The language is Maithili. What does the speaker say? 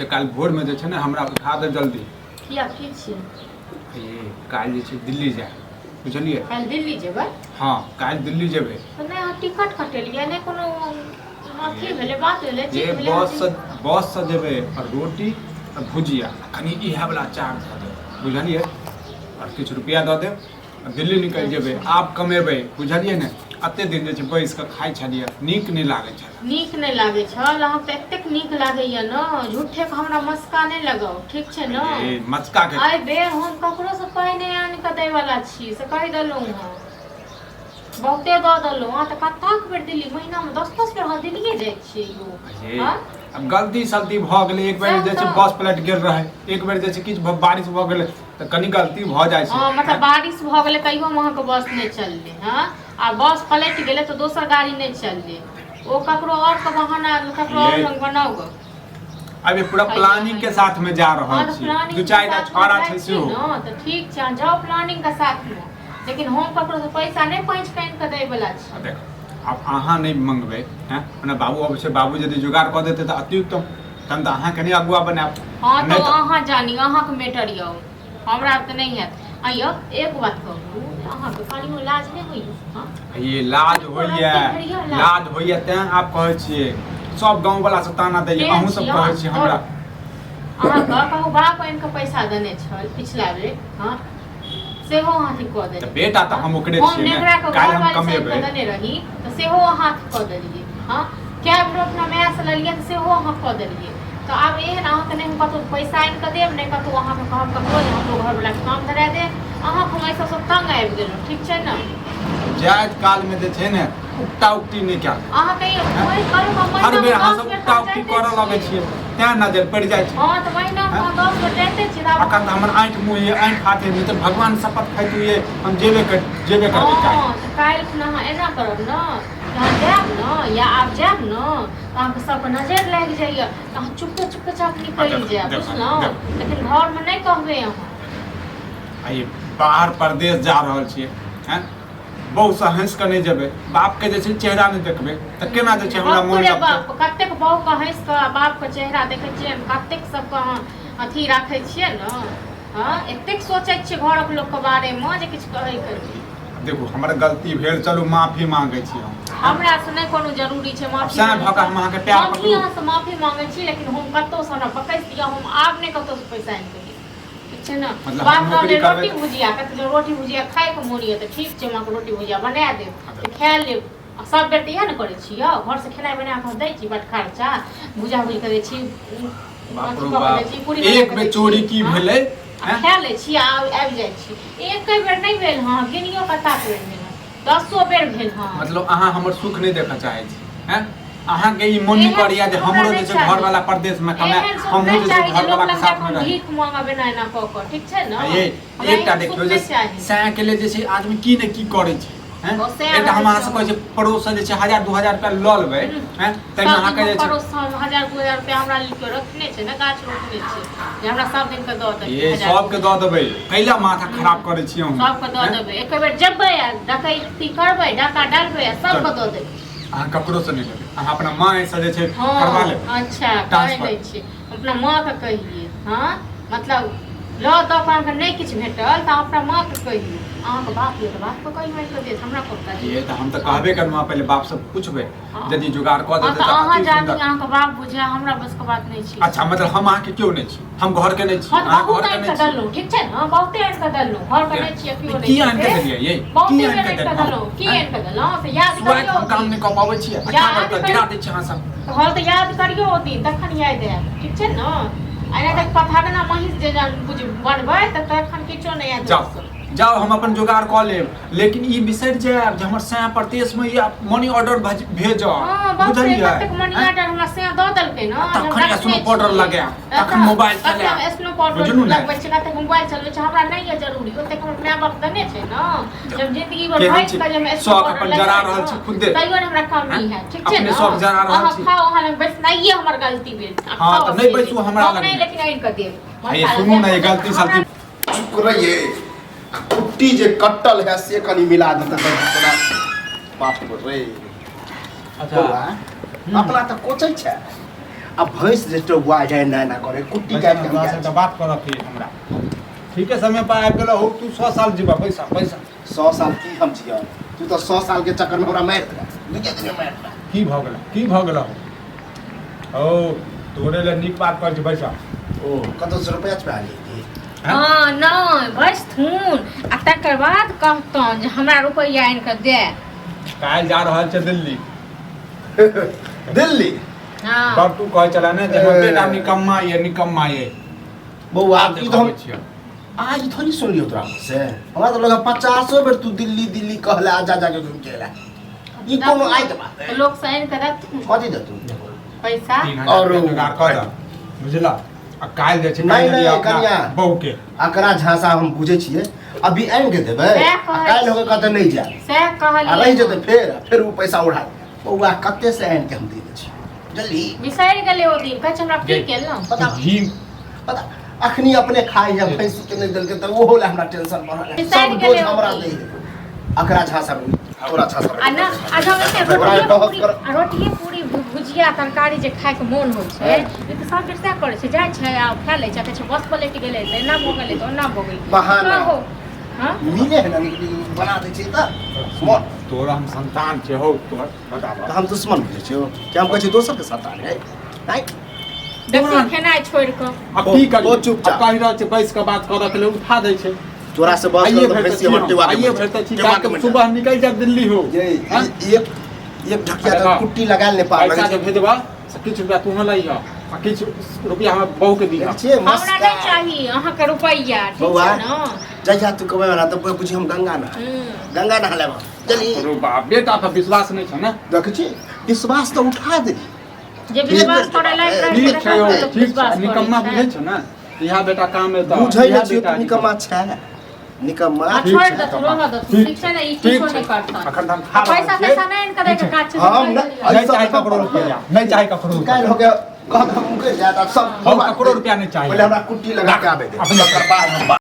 जे काल्हि भोरमे जे छै ने हमरा उठा दे जल्दी। किया, की छियै? हे, काल्हि जे छै दिल्ली जायब, बुझलियै? काल्हि दिल्ली जेबै? हँ, काल्हि दिल्ली जेबै। तऽ नहि अहाँ टिकट कटेलियै, नहि कोनो अथी भेलै, बात भेलै, जे चीज भेलै? बससँ, बससँ जेबै। आओर रोटी आ भुजिया आ कनि इएह वला अचार धऽ देब, बुझलियै? आओर किछु रुपैआ दऽ देब आ दिल्ली निकलि जेबै। आब कमेबै, बुझलियै ने? एते दिन जे छै बैस कऽ खाइ छलियै, नीक नहि लागै छलै। नीक नहि लागै छल? अहाँके तऽ एतेक नीक लागैया ने। झूठेके हमरा मस्का नहि लगाउ, ठीक छै ने? ए, मस्का के एहि बेर हम ककरोसँ पाइ नहि आनि कऽ दैवला छी, से कहि देलहुँ हँ। बहुते दऽ देलहुँ अहाँ तऽ। कतेक बेर दिल्ली, महीनामे 10-10 बेर अहाँ दिल्लीए जाइ छियै यौ। हे, हँ? आब गलती सलती भऽ गेलै। एक बेर सएह जे छै तऽ। बस पलटि गेल रहै, एक बेर जे छै किछु बारिश भऽ गेलै, तऽ कनि गलती भऽ जाइ छै। हँ, मतलब बारिश भऽ गेलै तैयोमे अहाँके बस नहि चललै? हँ, आ बस पलटि गेलै तऽ दोसर गाड़ी नहि चललै? ओ ककरो आओर के बहाना ककरो आओर ये लग बनाउ गऽ। अभी पूरा प्लानिंग के साथ में जा रहल तऽ छी। प्लानिंग दू के चारि टा साथमे छोड़ा जाइ छै छी सेहो। ने तऽ ठीक छै, अहाँ जाउ प्लानिंग के साथमे, लेकिन हम ककरोसँ पैसा नहि पैंच कऽ आनि कऽ दैवला छी। आ देख, आब अहाँ नहि मंगबै हैं, ओना बाबू अबै छै, बाबू यदि जोगाड़ कऽ देतै तऽ अति उत्तम, तहन तऽ अहाँके नहि अगुआ बनायब। हँ, तऽ नहि ओ अहाँ जानी, अहाँके मैटर यऽ, हमरा तऽ नहि हैत। आइयो एक बात कहू, अहाँके कनियो लाज नहि होइए? हँ? ये लाज होइए, लाज होइए, तैं आब कहै छियै। सब गाँव वाला सब ताना दैए, केहन अहूँ सब छी कहै अहाँ? छी हमरा। अहाँके कहू, बाप आनि कऽ पैसा देने छल पिछला बेर, हँ, सेहो अहाँ अथी कऽ तऽ देलियै। बेटा तऽ हम ओकरे हम छियै ने। नेगरा के काल्हि हम घरवाली से आनि कमेबै। कऽ देने रही तऽ सेहो अहाँ अथी कऽ देलियै। हँ, कए बेर अपना मायसँ लेलियै तऽ सेहो अहाँ कऽ देलियै। तऽ आब एहन अहाँके नहि हम कतहु पैसा आनि कऽ देब, नहि कतहु अहाँके कहब ककरो जे हमरो घरवलाके काम धरा दे। अहाँके हम एहि सबसँ तंग आबि गेलहुँ, ठीक छै ने? जाइत कालमे जे छै ने उकटा उकटी नहि कयल। अहाँ कहियो कोइ करू, हम हर महीनामे बेर अहाँ 10 सब बेर उकटा तऽ उकटी जाइते करऽ लगै छियै। छियै, तें नजर पड़ि जाइ छै। हँ, तऽ महीनामे हँ? अहाँ 10 बेर जाइते छियै तऽ आब अखन तऽ हमर आँखि मुँह ये, आँखि हाथ ये, नहि तऽ भगवान शपथ खाइत ये हम जेबे कर जेबे करबै काल्हि। हँ, तऽ काल्हि खुना अहाँ एना करब ने, अहाँ जायब ने या आब जायब ने तऽ अहाँके सबके नजरि लागि जाइए, तऽ अहाँ चुपके चुपके चाप निकलि देखो, जायब, देखो, बुझलहुँ? देखो। लेकिन घरमे नहि कहबै अहाँ। आ बाहर परदेश जा रहल छियै हैं, बहुसँ हँसि कऽ नहि जेबै, बापके जे छै चेहरा नहि देखबै, तऽ केना जे छै हमरा बाप मोन रे लगतै? बाप, कतेक बहुके हँसि कऽ आ बापके चेहरा देखै छियै, कतेक सबके अहाँ अथी राखै छियै ने। हँ, एतेक सोचै छियै घरक लोकके बारेमे जे किछु कहैके नहि। देखू, हमर गलती भेल, चलू माफी मांगै छी हम। हमरा से नहि कोनो जरूरी छै माफी। सएह भऽ कऽ हम अहाँके प्यार हम ही पकड़ू। अहाँसँ माफी मांगै छी, लेकिन हम कतहुसँ हमरा पकड़ि दिअ, हम आब नहि कतहुसँ पैसा आनि कऽ देब, ठीक छै ने? मतलब हम बात नौकरी रहलै करबै रोटी तऽ- भुजिया के, तऽ जँ रोटी भुजिया खायके मोन यऽ तऽ ठीक छै, हम अहाँके रोटी भुजिया बना देब तऽ खा लेब। आ सब बेर तऽ इएह ने करै छी यौ, घरसँ खेनाइ बना कऽ दै छी, बट खर्चा भुजा भुजि कऽ दै छी, बाप अथी रौ कऽ कऽ दै बाप छी, पूरी बना एक कऽ बेर दै छी। चोरी की हँ? भेलै? आ हैं? खा लै छी आ आबि जाइ छी। एके बेर नहि भेल हँ, गिनियो कत्ता बेर भेल हँ, दसो बेर भेल हँ। मतलब अहाँ हमर सुख नहि देखऽ चाहै छी हैं? अहाँके ई मन नहि एहन करैया जे सुख हमरा हमरो नहि जे छै चाही। घरवाला परदेश मे कमाए, एहन सुख हमहूँ नहि जे छै चाही जे लोक घरवाला के लग जाकऽ साथ मे हम रही। भीख मांगब एना एना कऽ कऽ, ठीक छै ने? आ ये हमरा एकटा एहन सुख देखियौ जे नहि चाही। सएह के लेल जे छै आदमी की ने की करै छै हैं? ओ सएह एकटा हम रहै अहाँ से छै। कहै छी, पड़ोस से जे छै 1000 2000 रुपया लऽ लेबै हैं, ताहिमे सब अहाँके दिन जे छै पड़ोस 1000 2000 रुपया हमरा लेल केओ रखने छै ने, गाछ रोपने छै जे हमरा सब दिन के दऽ देतै? ये 1000 सबके दऽ देबै, कैला माथा खराब करै छी अहूँ? सबके दऽ हैं? देबै। एक बेर जेबै आ डकैती करबै, डाका डालबै आ सबके दऽ देबै। अहाँ ककरो से नहि लेबै, अहाँ अपना माँ से जे छै हँ करवा लेबै अच्छा, कहि ट्रांसफर। दै छी अपना माँके कहियै। हँ, मतलब लऽ दऽ कऽ अहाँके नहि किछु भेटल तऽ अहाँ अपना माँके कहियौ। अहाँके बाप यऽ तऽ बापके कहियौ आनि कऽ देत, हमरा कब ये तऽ हम तऽ कहबे करलहुँ, पहिले बापसँ पुछबै, यदि जुगाड़ कऽ हँ देतै तऽ तऽ अहाँ अति जानी, सुन्दर। अहाँके बाप बुझे, हमरा बसके बात नहि छै। अच्छा, मतलब हम अहाँके केओ नहि छी, हम घरके नहि छी? हँ, तऽ अहाँ बहुत घरके आनि नहि कऽ छी? देलहुँ, ठीक छै ने? बहुते आनि कऽ देलहुँ। घरके नहि छियै, केओ नहि की छै आनि कऽ से। देलियै ये? की बहुते आनि बेर कऽ आनि कऽ देलहुँ? देलहुँ। की आनि कऽ देलहुँ से याद सुआइत करियौ हम काम दिन। नहि कऽ पाबै छियै, याद 18 तक गिरा करियौ। दै छियै अहाँ सब। हँ, तऽ याद करियौ ओ दिन, तखन याद आयत, ठीक छै ने? आ नहि तऽ पथरना महींस जे बुझ बनबै तऽ तखन किछो नहि याद। जाउ जाउ, हम अपन जोगाड़ कऽ लेब, लेकिन ई बिसरि जायब जे हमर सैं परदेशमे ये, मनी ऑर्डर भेजब। हँ, बाप रे, बुझलियै? कतेक मनी आँय? ऑर्डर हमरा सैं दऽ देलकै ने, आ जे हम तखन रखने स्नो पाउडर छियै। लगायब, तखन मोबाइल कते चलायब। हम स्नो पाउडर बुझलहुँ ने? लगबै छियै, कतेक मोबाइल चलबै छियै, हमरा नहि यऽ जरूरी। ओतेक हमर माय बाप देने छै ने जे हम जिंदगी भर केहन भरि छी? कऽ जे हम स्नो शौक पाउडर अपन जरा लगेबै रहल ने, छी खुदे। तैयो ने हमरा कमी आँय? हैत, ठीक छै अपने ने? शौक जरा रहल अहाँ छी। खाउ, अहाँ लग बैसनाइए हमर गलती भेल। आ हँ, खाउ तऽ नहि अकेले। बैसू हमरा हम लगमे। नहि, लेकिन आनि कऽ देब। आ ये सुनू ने, ये गलती सलती चुप रहिए। आ कुट्टी जे कटल है से कनि मिला देतै तऽ तोरा। बाप रे। अच्छा। बौआ, अपना तऽ कोचै छै आ भैंस जे टौआ जाय ना ना करे कुट्टी बैसा काटि ने, के हम तोरा जाइ से छी। एकटा बात करऽ के हमरा ठीके समय पर आबि गेलौ तू 100 साल जीबऽ पैसा पैसा 100 साल की हम जियब तू तऽ 100 साल के चक्कर में हमरा मारि देला दुइये दिन में मारि देला की भऽ गेल की भऽ गेल ओ तोरे लए नीक बात कहै छी बैसा ओ कतौ से रुपया चुरा लेली हँ नहि बैसथुन आ तकर बाद कहतन जे हमरा रुपैआ आनि कऽ दे काल्हि जा रहल छै दिल्ली दिल्ली हँ तब तू कहै छला ने जे हमर बेटा निकम्मा ये निकम्मा ये बौआ ई तऽ हम देखबै छियै आज थोड़ी सुनलियौ तोरा मुँह से हमरा तऽ लगा 50 बेर तू दिल्ली दिल्ली कहला आ जा जाके घुमि के एला ई कोनो आइ के बात है लोक से आनि कऽ देथुन कथी देतू पैसा 3000 और रुपया जुगाड़ कऽ दऽ बुझला आ काल्हि जे छै नहीं, काल्हि नहीं, अपना कनिया। बहू के अकरा झांसा हम बुझै छियै अभी आनि के देबै सएह आ कहै काल्हि होके कहतै नहि जायब सएह आ रहि कहलियै जेतै फेर फेर ओ पैसा उड़ा देतै। बौआ कते से आनि के हम दे दै छियै जल्दी बिसरि गेलै ओ दिन कहै छै हमरा की केलहुँ पता घी पता अखनी अपने खाइ है भैंसी के नहीं देलकै तऽ ओहो लए हमरा टेंशन बढ़ल है बिसरि सब गेलै बोझ हमरा ओ दै है अकरा झांसा में तोरा झांसा में आ न आ जब एते ओकरा रोटिये बहस पूरी कर- आ रोटिये पूरी भुजिया तरकारी जे खायके मोन होइ छै ई तऽ सब बेर सएह करै छै जाइ छै आ खा लै छै कहै छै बस पलटि गेलै तऽ एना भऽ गेलै तऽ ओना भऽ गेलै बहाना। कहो हँ मिले है ना बना दै छै तऽ मोन तोरा हम संतान छै हौ तोहर बताबऽ तऽ हम दुश्मन बुझै छियौ कि हम कहै छियै दोसर के संतान है नहीं देखियौ खेनाइ छोड़ि कऽ अब की करी ओ चुपचाप। अब कहि रहल छै बैस कऽ बात करऽ के लेल उठा दै छै तोरा से बस आइए तऽ भेटै भैंसी छी हमर हम, टेवा के आइए मरि भेटै छी टेवा के काल्हि मरि सुबह निकलि जायब दिल्ली हो ये हाँ? एक एक ढकिया देखो, तऽ कुट्टी लगायल नहि पार पैसा लगै जे छै भेजबा से किछु रुपया तू लइह आ किछु रुपया हमर बहू के दिह देखै छियै हमरा मस्त नहि चाही अहाँके रुपैआ ठीक बौआ। छै ने जहिया तू कमाय वाला तऽ बुझी हम गंगा नहा हूँ। गंगा नहा लेब चली अरे बाप बेटा पर विश्वास नहि छै ने देखै छी विश्वास तऽ उठा देली जे विश्वास करे लायक रहै ठीक छै यौ तकरा लोक ठीक छै विश्वास करै निकम्मा छै। बुझै छौ ने इएह बेटा काम एतऽ बुझै इएह नहि छियै बेटा तू निकम्मा छै निकम्मा आ ठीक छोड़ि छै, देथु रहऽ देथु ठीक ठीक छै ने ई ठीक किछो छै। नहि करतन अखन तऽ हम खा आ रहल पैसा छियै। तैसा नहि आनि कऽ दैके काज छै हम नहि- नहि चाही ककरो रुपया नहि चाही ककरो रुपया काल्हि हो गया कहत हम मुकरि जायत आ सब हम ककरो रुपया नहि चाही। पहिले हमरा कुट्टी लगा के आबे दे अपने तकर बाद हम